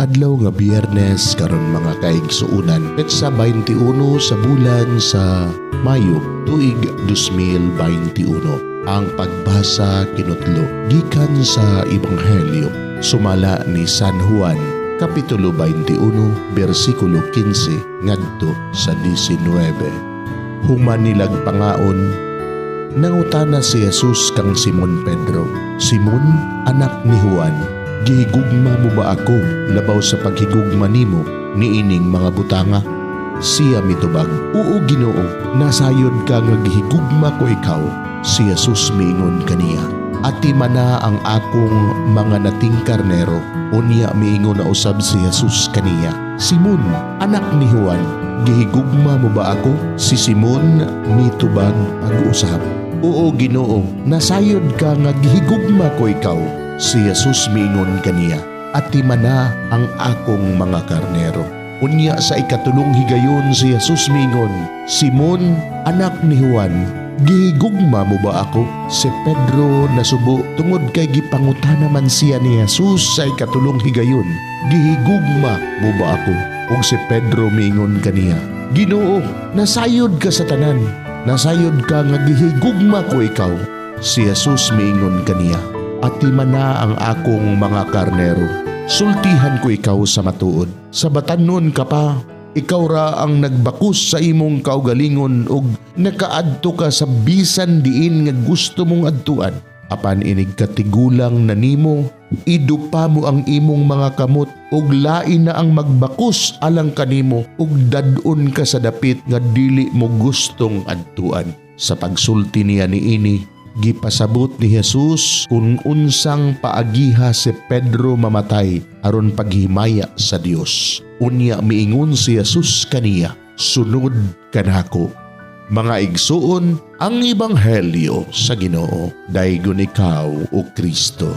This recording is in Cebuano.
Adlaw nga Biyernes karon, mga kaigsuonan, petsa 21 sa bulan sa Mayo, tuig 2021. Ang pagbasa kinutlo gikan sa Ebanghelyo sumala ni San Juan, Kapitulo 21, bersikulo 15 ngadto sa 19. Human nilag pangaon, nangutana si Jesus kang Simon Pedro, "Simon, anak ni Juan, gihigugma mo ba ako labaw sa paghigugma nimo niining mga butanga?" Siya mitubag, "Oo, Ginoo, nasayod ka nga gihigugma ko ikaw." Si Jesus miingon kaniya, "Atimana ang akong mga nating karnero." Unya miingon na usab si Jesus kaniya, "Simon, anak ni Juan, gihigugma mo ba ako?" Si Simon mitubag pag-usab, "Oo, Ginoo, nasayod ka nga gihigugma ko ikaw." Si Jesus miingon kaniya, "Atimana ang akong mga karnero." Unya sa ikatulong higayon si Jesus miingon, "Simon, anak ni Juan, gihigugma mo ba ako?" Si Pedro nasubo tungod kay gipangutana man siya ni Jesus sa ikatulong higayon, "Gihigugma mo ba ako?" Ug si Pedro miingon kaniya, "Ginoo, nasayod ka sa tanan. Nasayod ka nga gihigugma ko ikaw." Si Jesus miingon kaniya, "Atimana ang akong mga karnero. Sultihan ko ikaw sa matuod. Sa batanon ka pa, ikaw ra ang nagbakus sa imong kaugalingon ug nakaadto ka sa bisan diin nga gusto mong adtuan. Apan inig katigulang na nimo, idupa mo ang imong mga kamot ug lain na ang magbakus alang kanimo ug dad-on ka sa dapit nga dili mo gustong adtuan." Sa pagsulti niya niini, gipasabot ni Jesus kung unsang paagiha si Pedro mamatay aron paghimaya sa Dios. Unya miingon si Jesus kaniya, "Sunod kanako." Mga igsuon, ang Ebanghelyo sa Ginoo. Daygon ikaw, o Kristo.